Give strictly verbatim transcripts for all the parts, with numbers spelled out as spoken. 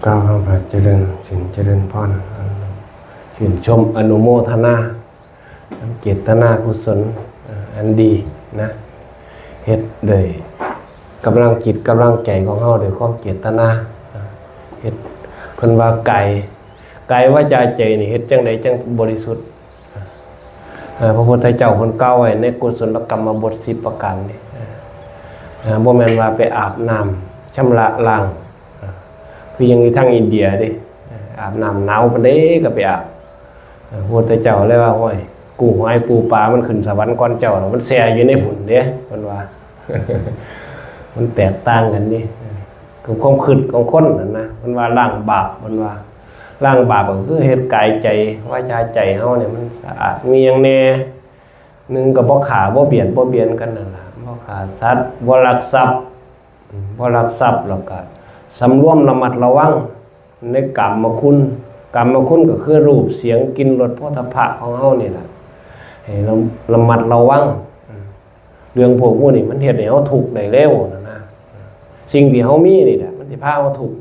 กล่าวคำว่าเจริญศีลเจริญพร ชื่นชมอนุโมทนา เจตนากุศล เอ่อ อันดีนะ เฮ็ดด้วยกำลังจิตกำลังใจของเฮา ด้วยความเจตนา เอ่อ เฮ็ด เพิ่นว่ากาย กายวาจาใจนี่ เฮ็ดจั่งใดจั่งบริสุทธิ์ เอ่อ พระพุทธเจ้าเพิ่นกล่าวไว้ในกุศลกรรมบทสิบประการนี่ เอ่อ เอ่อ บ่แม่นว่าไปอาบน้ำชำระล้าง เอ่อ คือยังอยู่ทางอินเดียเด้ เอ่อ อาบน้ำหนาวปานใดก็ไปอาบ เอ่อ พระพุทธเจ้าเลยว่า "โอ้ย กุ้งหอยปูปลามันขึ้นสวรรค์ก่อนเจ้าแล้ว มันแช่อยู่ในหุ่นเด้" เพิ่นว่า มันแตกต่างกันเด้ เอ่อ คือความคิดของคนนั่นนะ เพิ่นว่าล้างบาป เพิ่นว่าล้างบาปก็คือเฮ็ดกายใจ วาจาใจเฮาเนี่ยมันสะอาด มีหยังแน่ หนึ่งก็บ่ฆ่า บ่เบียด บ่เบียนกันนั่นล่ะ บ่ฆ่าสัตว์ บ่ลักทรัพย์ อืม บ่ลักทรัพย์ แล้วก็สำรวมระมัดระวังในกามคุณ กามคุณก็คือรูป เสียง กลิ่น รส โผฏฐัพพะของเฮานี่ล่ะ ให้ระ ระมัดระวัง อืม เรื่องพวกหมู่นี้มันเฮ็ดให้เฮาทุกข์ได้เร็วนะนะ สิ่งที่เฮามีนี่แหละมันสิพาเฮาทุกข์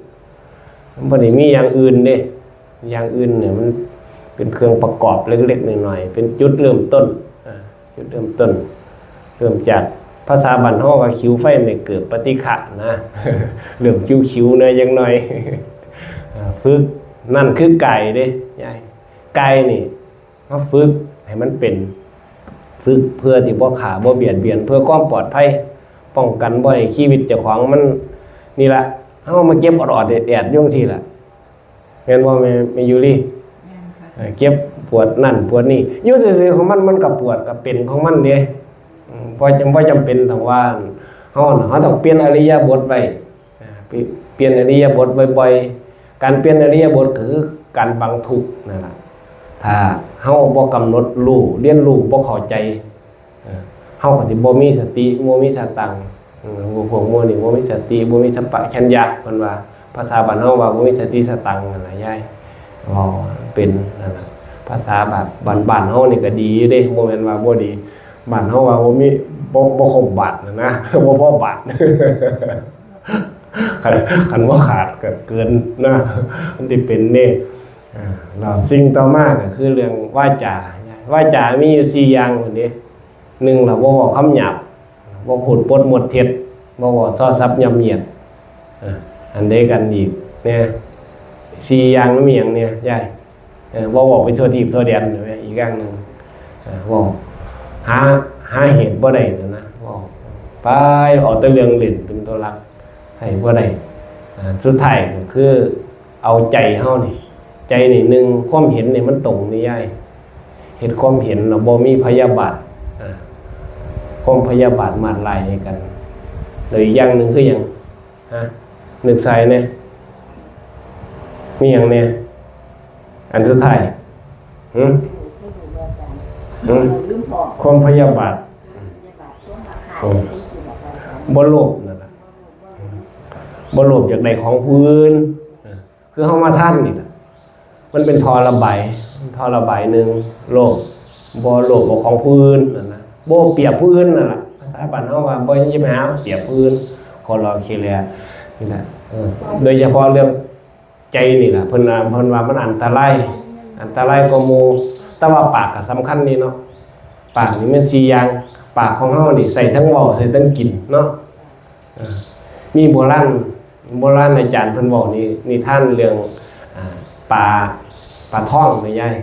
มันบ่ได้มีอย่างอื่นเด้ อย่างอื่นเนี่ยมันเป็นเครื่องประกอบเล็กๆน้อยๆ เป็นจุดเริ่มต้น อ่า จุดเริ่มต้น เริ่มจากภาษาบ้านเฮาว่า "ขิวไฟไม่เกิดปฏิฆะ" นะ เริ่มขิวๆ แหน่จักหน่อย อ่า ฝึก นั่นคือกายเด้ ยาย กายนี่ มาฝึกให้มันเป็น ฝึกเพื่อที่บ่ฆ่าบ่เบียดเบียน เพื่อความปลอดภัย ป้องกันบ่ให้ชีวิตเจ้าของมัน นี่ล่ะ เฮามาเก็บออดๆแอดๆอยู่จั่งซี้ล่ะ แม่นบ่ แม่ แม่ยูริ แม่นค่ะ เอ่อ เก็บปวดนั่นปวดนี่ อยู่ซื่อๆของมัน มันก็ปวดก็เป็นของมันเด้ อืม บ่จำ บ่จำเป็นต้องว่า เฮาน่ะ เฮาต้องเปลี่ยนอิริยาบถไว้ อ่า เปลี่ยน เปลี่ยนอิริยาบถบ่อยๆ การเปลี่ยนอิริยาบถก็คือการบังทุกข์นั่นล่ะ ถ้าเฮาบ่กำหนดรู้ เรียนรู้ บ่เข้าใจ เอ่อ เฮาก็สิบ่มีสติ บ่มีสตังค์ เอ่อ พวกหมู่นี้บ่มีสติ บ่มีสัมปชัญญะ เพิ่นว่า ภาษาบ้านเฮาว่าบ่มีสติสตังค์นั่นล่ะยาย เว้าเป็นนั่นล่ะ ภาษาแบบบ้านๆเฮานี่ก็ดีอยู่เด้ บ่แม่นว่าบ่ดี บ้านเฮาว่าบ่มี บ่ บ่ครบบาทนั่นนะ บ่พอบาท คัน คันบ่ขาดก็เกินนะ มันสิเป็นเด้ อ่า แล้วสิ่งต่อมาก็คือเรื่องวาจา วาจามีอยู่สี่อย่างพุ้นเด้ หนึ่งล่ะ บ่เว้าคำหยาบ บ่พูดปดมดเท็จ บ่เว้าส่อเสียดส่อเสียด อ่า อันใดกันอีกแหน่ สี่อย่างมันมีหยังแหน่ยาย เออ บ่เว้าไปทั่วทีปทั่วแดน อีกอย่างหนึ่ง เออ เว้าหา หาเหตุบ่ได้นั่นนะ เว้าไป เอาแต่เรื่องเล่นเป็นตัวหลัก ใช้บ่ได้ อ่า สุดท้ายก็คือ เอาใจเฮานี่ ใจนี่หนึ่ง ความเห็นนี่มันตรงนี่ยาย เฮ็ดความเห็นแล้วบ่มีพยาบาท อ่า ความพยาบาทมาดร้ายให้กัน แล้วอีกอย่างหนึ่งคือหยัง ฮะ นึกใส่แหน่ มีหยังแหน่ อันสุดท้าย หึ หึ ความพยาบาท อืม บ่โลภนั่นล่ะ บ่โลภอยากได้ของผู้อื่น คือเฮามาทานนี่ล่ะ มันเป็นท่อระบาย ท่อระบายหนึ่ง โลภ บ่โลภเอาของผู้อื่นนั่นนะ บ่เปรียบผู้อื่นนั่นล่ะ ภาษาบ้านเฮาว่า บ่อย่าไปหาเปรียบผู้อื่น ขอรอเคลียร์นี่นะ เออ โดยเฉพาะเรื่องใจนี่ล่ะ เพิ่นว่า เพิ่นว่ามันอันตราย อันตรายกว่าหมู่ แต่ว่าปากก็สำคัญนี่เนาะ ปากนี่แม่นสี่อย่าง ปากของเฮานี่ใช้ทั้งเว้า ใช้ทั้งกินเนาะ เอ่อ มีโบราณ โบราณอาจารย์เพิ่นเว้านิ นิทานเรื่อง อ่า ปลา ปลาทองแม่ยาย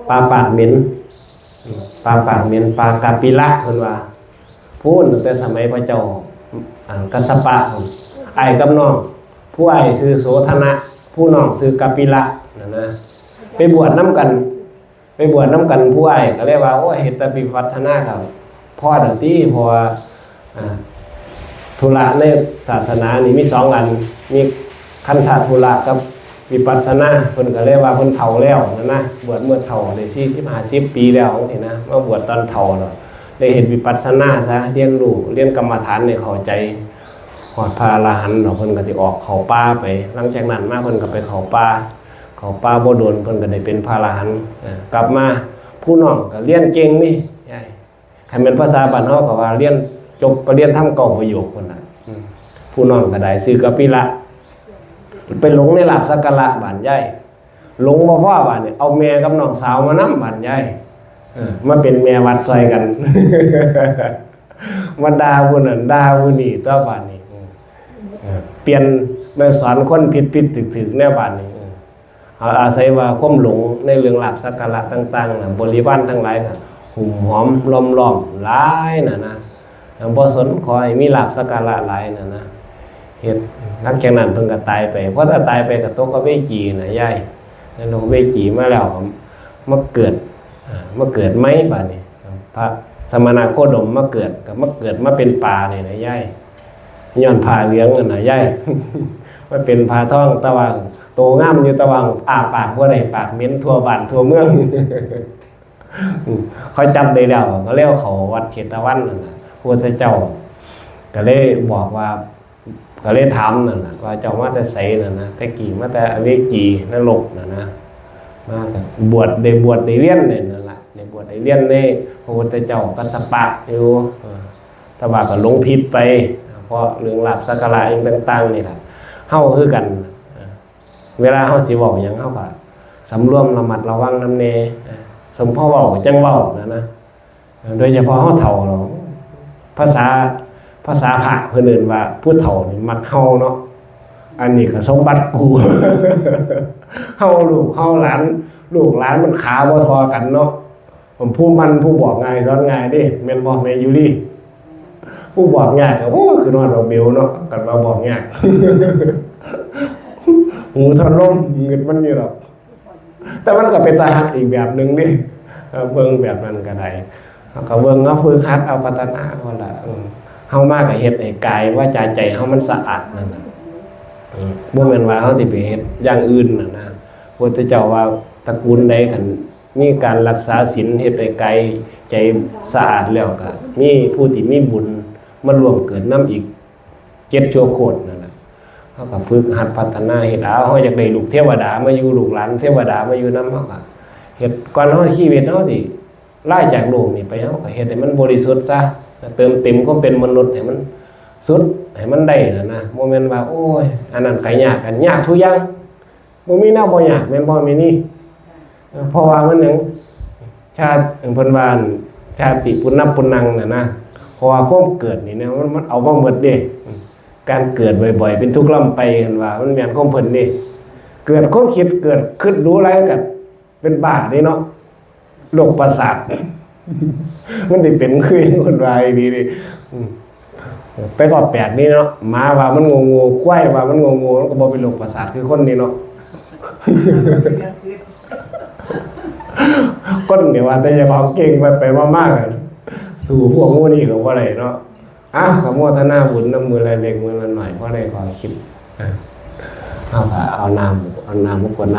ปลาปากเหม็น อืม ปลาปากเหม็น ปลากาปิละ เพิ่นว่า พู้นตั้งแต่สมัยพระเจ้า อ่า กัสสปะพู้น อ้ายกับน้อง ผู้อ้ายชื่อโสธนะ ผู้น้องชื่อกาปิละ นั่นนะ ไปบวชนำกัน ไปบวชนำกัน ผู้อ้ายก็เลยว่า โอ้ย เฮ็ดแต่วิปัสสนาก็พอแล้วติ เพราะว่า อ่า ธุระในศาสนานี่มีสองอัน มีคันธธุระกับวิปัสสนา เพิ่นก็เลยว่าเพิ่นเฒ่าแล้วนั่นนะ บวชเมื่อเฒ่าได้สี่สิบห้าสิบปีแล้วจังซี้นะ มาบวชตอนเฒ่าแล้ว ได้เฮ็ดวิปัสสนาซะ เรียนรู้ เรียนกรรมฐานให้เข้าใจ ฮอดพระอรหันต์แล้ว เพิ่นก็สิออกเข้าป่าไป หลังจากนั้นมาเพิ่นก็ไปเข้าป่า เข้าป่าบ่โดน เพิ่นก็ได้เป็นพระอรหันต์ เอ่อ กลับมา ผู้น้องก็เรียนเก่งนี่ ยาย คันแม่นภาษาบ้านเฮาก็ว่าเรียนจบปริญญาธรรมเก้าประโยคพุ้นน่ะ อืม ผู้น้องก็ได้ชื่อกาปิละ ไปหลงในลาภสักการะบาดยาย หลงบ่พอบาดนี่ เอาแม่กับน้องสาวมานำบาดยาย เออ มาเป็นแม่วัดซอยกัน มาด่าผู้นั้นด่าผู้นี้ตัวบาดนี้ เออ เปลี่ยน มาสอนคนผิดๆ ถืกๆ แนวบาดนี้ เออ เอา อาศัยว่าความหลงในเรื่องลาภสักการะต่างๆ น่ะ บริวารทั้งหลายน่ะ หุ้มหอมล้อมรอบหลายน่ะนะ บ่สนขอให้มีลาภสักการะหลายน่ะนะ เฮ็ด หลังจากนั้นเพิ่นก็ตายไป พอถ้าตายไปก็ตกอเวจีน่ะยาย แล้วลงอเวจีมาแล้วก็มาเกิด อ่า มาเกิดใหม่บาดนี้ พระสมณโคดมมาเกิด ก็มาเกิดมาเป็นปลานี่นะยาย ย้อนผ้าเหลืองนั่นน่ะยาย มาเป็นผ้าทอง แต่ว่าโตงามอยู่ แต่ว่าอ้าปากบ่ได้ ปากเหม็นทั่วบ้านทั่วเมือง เขาจับได้แล้ว ก็เลยเอาเข้าวัดเชตวันนั่นน่ะ พระพุทธเจ้าก็เลยบอกว่า ก็เลยถามนั่นน่ะ ว่าเจ้ามาแต่ไสนั่นนะ แต่กี้มาแต่อเวจีนรกนั่นนะ มาก็บวช ได้บวชได้เรียนเนี่ยนั่นล่ะ ได้บวชได้เรียนในพระพุทธเจ้ากัสสปะอยู่ เออ แต่ว่าก็หลงผิดไป เพราะเรื่องลาภสักการะอิหยังต่างๆ นี่ล่ะ เฮาคือกัน เวลาเฮาสิเว้าหยัง เฮาก็สำรวมระมัดระวังนำแน่ สมพอเว้าจั่งเว้านะนะ โดยเฉพาะเฮาเฒ่าแล้ว ภาษา ภาษาพระเพิ่นเอิ้นว่าผู้เฒ่านี่มักเห่าเนาะ อันนี้ก็สมบัติกู เห่าลูกเห่าหลาน ลูกหลานมันขาบ่เท่ากันเนาะ ผู้มันผู้บอกง่ายสอนง่ายเด้ แม่นบ่แม่ยูรี ผู้บอกยากก็ โอ้ คือฮอดบักเบลเนาะ คันว่าบอกยาก หูทอดลม งึดมันอยู่ดอก แต่มันก็เป็นตาฮักอีกแบบหนึ่งนี่ เออ เบิ่งแบบนั้นก็ได้ เฮาก็เบิ่ง เฮาฝึกหัดเอา พัฒนาเอาล่ะ เออ เฮามาก็เฮ็ดให้กายวาจาใจเฮามันสะอาดนั่นน่ะ เออ บ่แม่นว่าเฮาสิไปเฮ็ดอย่างอื่นน่ะนะ พระพุทธเจ้าว่าตระกูลใดคัน มีการรักษาศีล เฮ็ดให้กายใจสะอาดแล้วก็มีผู้ที่มีบุญมาร่วมเกิดนำอีกเจ็ดชั่วโคตรนั่นน่ะ เฮาก็ฝึกหัดพัฒนาเฮ็ดเอา เฮาอยากได้ลูกเทวดามาอยู่ ลูกหลานเทวดามาอยู่นำ เฮาก็เฮ็ด ก่อนเฮาชีวิตเฮาสิลาจากโลกนี้ไป เฮาก็เฮ็ดให้มันบริสุทธิ์ซะ เติมเต็มความเป็นมนุษย์ให้มันสุด ให้มันได้น่ะนะ บ่แม่นว่า โอ้ย อันนั้นก็ยาก อันยากทุกอย่าง บ่มีแนวบ่ยาก แม่นบ่แม่นี่ เออ เพราะว่ามันหยัง ชาติ เพิ่นว่า ชาติปุณณปุณณังน่ะนะ เพราะว่าความเกิดนี่นะ มัน มันเอาบ่หมดเด้ การเกิดบ่อยๆ เป็นทุกข์ร่ำไป เพิ่นว่า มันแม่นของเพิ่นเด้ เกิดความคิด เกิดคิดดูหลายก็เป็นบ้าเด้เนาะ โรคประสาท มันสิเป็นคือเพิ่นว่าอีหลีเด้ อืม แต่ก็แปลกนี่เนาะ หมาว่ามันโง่ๆ ควายว่ามันโง่ๆ มันก็บ่เป็นโรคประสาทคือคนนี่เนาะ คนเนี่ยว่าแต่เจ้าของเก่ง ไปไปมาๆ ก็สู้พวกหมู่นี้ก็บ่ได้เนาะ อ้าว ก็โมทนาบุญนำ มื้อละเล็กมื้อละน้อย พอได้ข้อคิด อ่ะ เอาก็เอาน้ำ เอาน้ำมากรวดน้ำ